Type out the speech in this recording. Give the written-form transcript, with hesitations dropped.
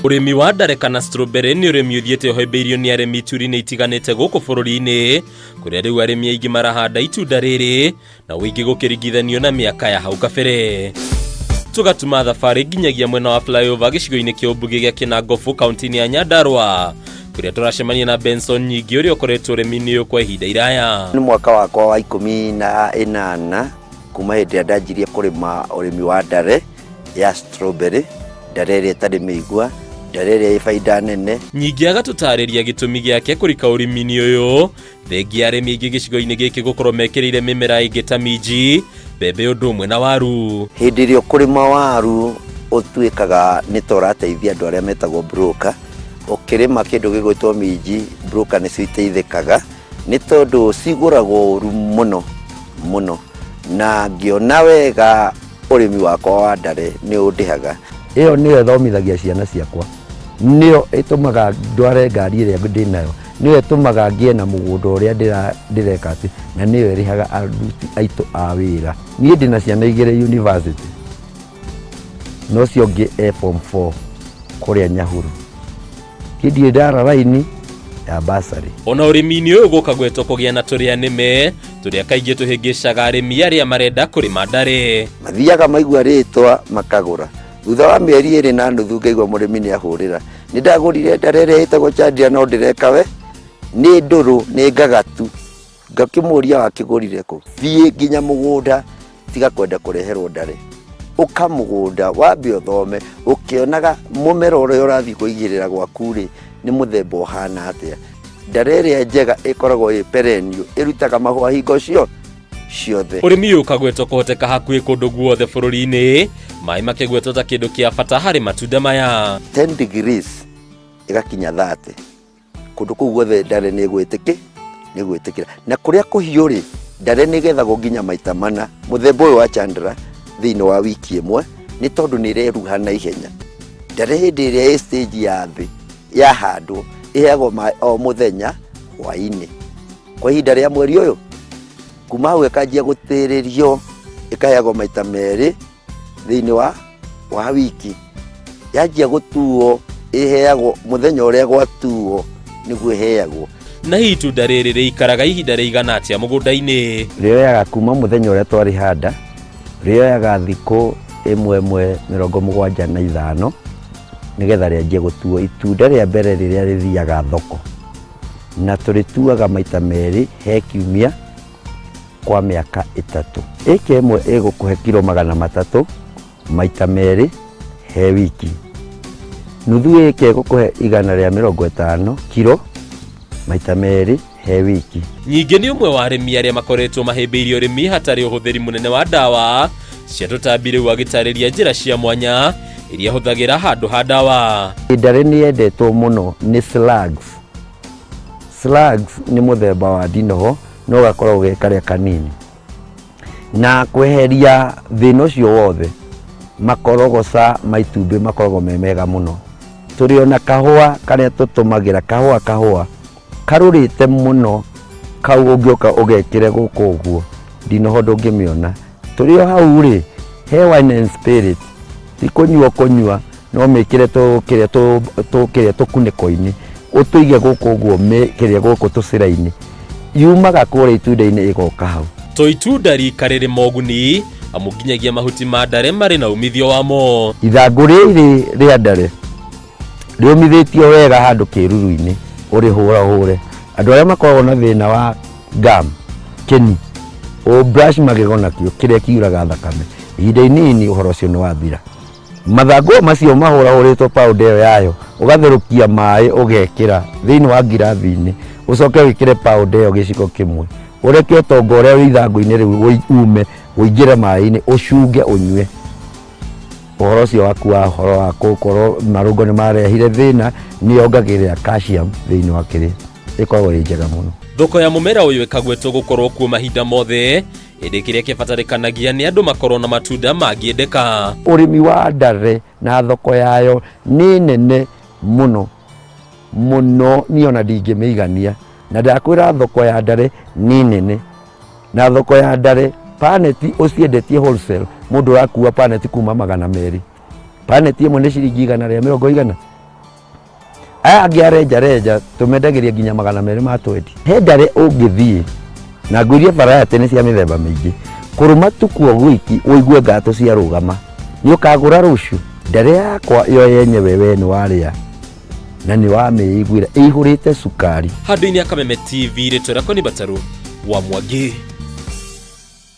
Ũrĩmi wa ndare kana strawberry nĩ ũrĩmi ũthiĩte ũhĩmbĩirio nĩ arĩmi ituri-inĩ itiganĩte gũkũ bũrũri-inĩ, kũrĩa rĩu arĩmi aingĩ marahanda itunda rĩrĩ na ũingĩ gũkĩringithanio na mĩaka ya hau kabere. Tũgatuma thabarĩ nginyagia mwena wa flyover gĩcigo-inĩ kĩa ũmbunge gĩa Kĩnangobu kaunti-inĩ ya Nyandarua, kũrĩa tũracemania na Benson Nyingĩ ũrĩa ũkoretwo ũrĩmi-inĩ ũyũ kwa ihinda iraya. Nĩ mwaka wakwa wa 18 kuma hĩndĩ ĩrĩa ndanjirie kũrĩma ũrĩmi wa ndare ya strawberry, ndare ĩrĩa ĩtarĩ mĩigua, ndare ĩrĩa ĩ baida nene. Nyingĩ agatũtarĩria gĩtũmi gĩake kũrika ũrĩmi-inĩ ũyũ, thengia arĩmi aingĩ gĩcigo-inĩ gĩkĩ gũkorwo mekĩrĩire mĩmera ĩngĩ ta minji, mbembe ũndũ ũmwe na waru. Hĩndĩ ĩrĩa ũkũrĩma waru ũtuĩkaga nĩ ta ũrateithia andũ arĩa metagwo broker. Ũkĩrĩma kĩndũ gĩgwĩtwo minji, broker nĩcio iteithĩkaga nĩ tondũ cigũragwo ũru mũno mũno, na ngĩona wega ũrĩmi wakwa wa ndare nĩ ũndĩhaga. Ĩyo nĩyo ĩthomithagia ciana ciakwa, nĩyo ĩtũmaga ndware ngari ĩrĩa ndĩnayo, nĩyo ĩtũmaga ngĩe na mũgũnda ũrĩa ndĩreka atĩ, na nĩyo ĩrĩhaga aruti aitũ a wĩra. Niĩ ndĩna ciana igĩrĩ university, na ũcio ũngĩ e form 4 kũrĩa Nyahururu. Niĩ ndirĩ ndara raini ya bursary. Ona ũrĩmi-inĩ ũyũ gũka gwetwo kũgĩa na tũrĩa nĩme, tũrĩa kaingĩ tũhĩngĩcaga arĩmi arĩa marenda kũrĩma ndarĩ. Mathiaga maigua rĩtwa makagũra. Thutha wa mĩeri 2.5 ngaigua mũrĩmi nĩ ahũrĩra. Nĩ ndagũrire ndare ĩrĩa ĩtagwo Chandia no ndĩreka we, nĩ ndũrũ, nĩ ngagatu. Ngakĩmũria wakĩgũrire kũ? Thiĩ nginya mũgũnda, tiga kwenda kũreherwo ndare. Ũka mũgũnda, wambe ũthome, ũkĩonaga mũmera ũrĩa ũrathiĩ kũigĩrĩra gwaku rĩ, nĩ mũthemba ũhana atĩa. Ndare ĩrĩa njega ĩkoragwo ĩ perennial, ĩrutaga mahũa hingo ciothe. Ũrĩmi ũyũ ũkagwetwo kũhoteka hakuhĩ kũndũ guothe bũrũri-inĩ, maĩ makĩgwetwo ta kĩndũ kĩa bata harĩ matunda maya. 10 degrees ĩgakinya 30. Kũndũ kũu guothe ndare nĩ ĩgwĩtĩkĩra. Na kũrĩa kũhiũ rĩ, ndare nĩ ĩgethagwo nginya maita mana, mũthemba ũyũ wa Chandra thĩinĩ wa wiki ĩmwe, nĩ tondũ nĩ ĩreruha na ihenya. Ndare hĩndĩ ĩrĩa ĩ stage ya thĩ yahandwo, ĩheagwo maĩ o mũthenya hwaĩ-inĩ kwa ihinda rĩa mweri ũyũ. Kuma hau ĩkanjia gũtĩrĩrio, ĩkaheagwo maita merĩ thĩinĩ wa wiki. Yanjia gũtuo ĩheagwo mũthenya ũrĩa gwatuo nĩguo ĩheagwo. Na hihi itunda rĩrĩ rĩikaraga ihinda rĩigana atĩa mũgũnda-inĩ? Rĩoyaga kuma mũthenya ũrĩa twarĩhanda, rĩoyaga thikũ ĩmwe ĩmwe 75 nĩgetha rĩanjie gũtuo. Itunda rĩa mbere rĩrĩa rĩthiaga thoko, na tũrĩtuaga maita merĩ he kiumia kwa mĩaka 3. Ĩka ĩmwe ĩgũkũhe kiro 300 maita merĩ he wiki. Nuthu ĩka ĩgũkũhe 150 kiro maita merĩ he wiki. Nyingĩ nĩ ũmwe wa arĩmi arĩa makoretwo mahĩmbĩirie ũrĩmi hatarĩ ũhũthĩri mũnene wa ndawa cia tũtambi, rĩu agĩtarĩria njĩra cia mwanya iria ahũthagĩra handũ ha ndawa. Ndare nĩ yendetwo mũno nĩ slugs. Slugs nĩ mũthemba wa ndinoho no gakoragwo ge karĩa kanini. Na kweheria thĩna ũcio wothe, makorogoca ma itumbĩ makoragwo me mega mũno. Tũrĩ ona kahũa karĩa tũtũmagĩra, kahũa kahũa karũrĩte mũno, kau ũngĩũka ũgekĩre gũkũ ũguo, ndinoho ndũngĩmĩona. Tũrĩ o hau rĩ, he wine and spirit, ti kũnyua kũnyua, no mĩkĩre tũkĩrĩa tũkĩrĩa tũkunĩko-inĩ, ũtũige gũkũ ũguo kĩrĩa gũkũ tũcĩra-inĩ, yumaga kũrĩa itunda-inĩ ĩgoka hau. To itunda rika rĩrĩ moguni, amu nginyagia mahuti ma ndare marĩ na umithio wamo. Ithangũ rĩrĩ rĩa ndare rĩũmithĩtio wega handũ kĩruru-inĩ, ũrĩhũrahũre. Andũ arĩa makoragwo na thĩna wa gum, kĩni, ũ brush magego nakĩo kĩrĩa kiuraga thakame, ihinda inini ũhoro ũcio nĩ wathira. Mathangũ macio mahũrahũrĩtwo powder ĩyo yayo, ũgatherũkia maĩ ũgekĩra thĩinĩ wa ngirathi-inĩ, ũcoke wĩkĩre powder ĩyo gĩciko kĩmwe, ũreke ũtonga ũrĩa wĩ ithangũ-inĩ rĩu ume ũingĩre maĩ-inĩ, ũcunge ũnyue. Ũhoro ũcio waku wa ũhoro wa gũkorwo marũngo nĩ marehire thĩna, nĩ yongagĩrĩra calcium thĩinĩ wa kĩrĩa, ĩkoragwo ĩ njega mũno. Thoko ya mũmera ũyũ ĩkagwetwo gũkorwo kuo mahinda mothe, ĩndĩ kĩrĩa kĩbatarĩkanagia nĩ andũ makorwo na matunda mangĩendeka. Ũrĩmi wa ndare na thoko yayo nĩ nene mũno mũno, niĩ ona ndingĩmĩigania, na ndakwĩra thoko ya ndare nĩ nene, na thoko ya ndare paneti ũciendetie wholesale, mũndũ ũrakua paneti kuma 200, paneti ĩmwe nĩ ciringi igana rĩa mĩrongo igana. Aya angĩ a renja renja tũmendagĩria nginya 220 he ndare ũngĩthiĩ na ngwĩrie variety nĩ cia mĩthemba mĩingĩ. Kũrũma tu kuo gwiki ũigue ngatũ ciarũgama, nĩ ũkagũra rũciũ. Ndare yakwa yo yenyewe we nĩ warĩa na nĩ wamĩiguĩra ĩihũrĩte cukari. Handũ-inĩ ya Kameme TV, rĩtwa rĩakwa nĩ Batarũ wa Mwangi.